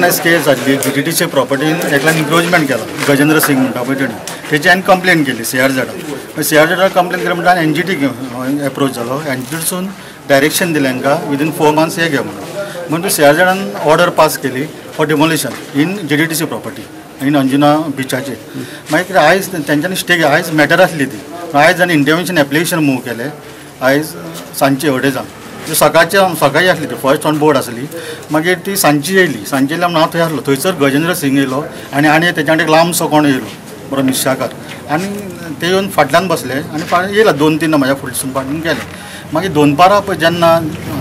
केस आसली जीडीटीसी प्रॉपर्टीन एकल्यान इन्क्रोचमेंट केला गजेंद्र सिंग म्हणटा पळय तेणी, तेची हांवें कंप्लेन केली सीआरझेडाक. सीआरझेडाक कंप्लेन केली म्हणटा एनजीटी एप्रोच जालो, एनजीटीसून डायरेक्शन दिलें हांकां विदीन 4 मंथ्स हे घे म्हणून. म्हणून सीआरझेडान ऑर्डर पास केली for demolition in GDTC property in Anjuna बिचाचेर. मागीर कितें आयज तेंच्यांनी स्टे, आयज मॅटर आसली ती, आयज आनी इंटरवेन्शन एप्लिकेशन मूव केलें आयज सांजचे अडेजांक. सकाळचे सकाळी आसली ती फर्स्ट ऑन बोर्ड आसली, मागीर ती सांजची येयली. सांजची येयल्या म्हणून हांव थंय आसलो, थंयसर गजेंद्र सिंग येयलो आनी आनी तेच्या एक लांबसो कोण येयलो बरो मिश्याकार, आनी ते येवन फाटल्यान बसले आनी येयला 2-3 म्हज्या फुडसून फाटल्यान गेले. मागीर दोनपारां पळय जेन्ना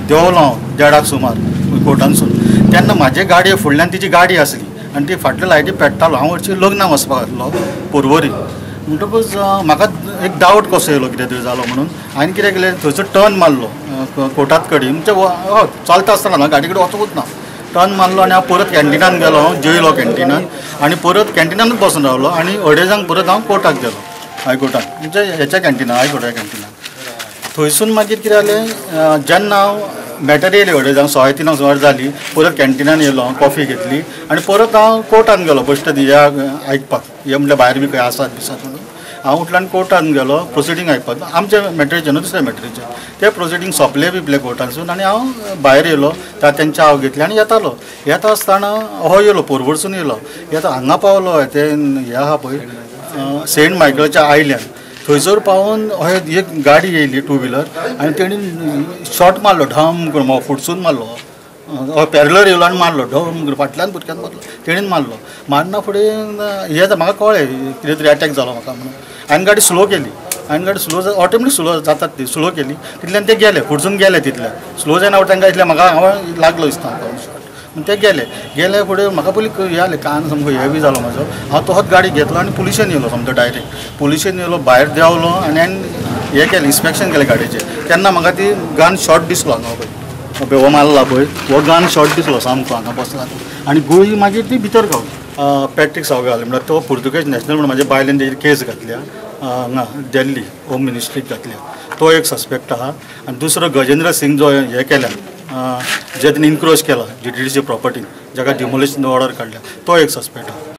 देंवलो हांव 1:30 सुमार कोर्टानसून, तेन्ना म्हाजे गाडये फुडल्यान तिची गाडी आसली आनी ती फाटल्या लायटी पेट्टालो. हांव हरशीं लग्नाक वचपाक आसलो पोरवरी, म्हणटकूच म्हाका एक डावट कसो येयलो कितें तरी जालो म्हणून. हांवें कितें केलें थंयसर टर्न मारलो कोर्टात कडेन, म्हणजे हय चलता आसतना ना गाडी कडेन वचूंकच ना, टर्न मारलो आनी हांव परत कॅन्टिनान गेलो, हांव जेयलो कॅन्टिनान आनी परत कॅन्टिनानूच बसून रावलो आनी 2:30 परत हांव कोर्टाक गेलो, हायकोर्टान, म्हणजे हेच्या कॅन्टिनान, हायकोर्टा कॅन्टिनान. थंयसून मागीर कितें जालें, जेन्ना हांव मॅटर येयली 2:30 3:15 सुमार जाली, परत कॅन्टिनान येयलो हांव, कॉफी घेतली आनी परत हांव कोर्टान गेलो बेश्टें ह्या आयकपाक, हे म्हणल्यार भायर बी खंय आसात बिसात म्हणून. हांव उठलो आनी कोर्टान गेलो प्रोसिडींग आयकपाक, आमच्या मॅटरीचें न्हू दुसऱ्या मॅटरीचें. ते प्रोसिडींग सोंपले बिपले कोर्टानसून आनी हांव भायर येयलो, तेंचे हांव घेतलें आनी येतालो. येता आसतना हो येयलो पोरवरसून येयलो, येता हांगा पावलो ते हे आहा पळय सेंट मायकलाच्या आयल्यान, थंयसर पावून हय एक गाडी येयली 2 व्हिलर आनी तेणी शॉट मारलो ढम करून, फुडसून मारलो, हय पॅरलर येयलो आनी मारलो ढम करून, फाटल्यान भुरग्यान मारलो, तेणीन मारलो. मारना फुडें हें म्हाका कळ्ळें कितें तरी एटॅक जालो म्हाका म्हणून. हांवें गाडी स्लो केली, हांवें गाडी स्लो ऑटोमॅटीक स्लो जातात ती, स्लो केली तितल्यान ते गेले फुडसून गेले, तितल्यान स्लो जायना तांकां इतलें म्हाका हांव लागलो दिसता म्हाका शॉट म्हण ते गेले. गेले फुडें म्हाका पयलीं हें जालें, कान सामको हें बी जालो म्हाजो. हांव तोच गाडी घेतलो आनी पुलिशेन येयलो, सामको डायरेक्ट पुलिशेन येयलो, भायर देंवलो आनी हांवें हें केलें इन्स्पेक्शन केलें गाडयेचें. तेन्ना म्हाका ती गन शॉट दिसलो हांगा पळय, हो मारला पळय हो गन शॉट दिसलो सामको हांगा बसला आनी गुळी मागीर ती भितर गावली. पॅट्रीक सावगाल म्हणल्यार तो पुर्तुगेज नॅशनल म्हणून म्हाज्या बायलेन तेजेर केस घातल्या हांगा दिल्ली होम मिनिस्ट्रीक घातल्या, तो एक सस्पेक्ट आहा. आनी दुसरो गजेंद्र सिंग जो हें केल्या, जे तेणी इन्क्रोच केला जीडीटीसी प्रॉपर्टीन, जाका डिमोलिशन ऑर्डर काडल्या, तो एक सस्पेक्ट आहा.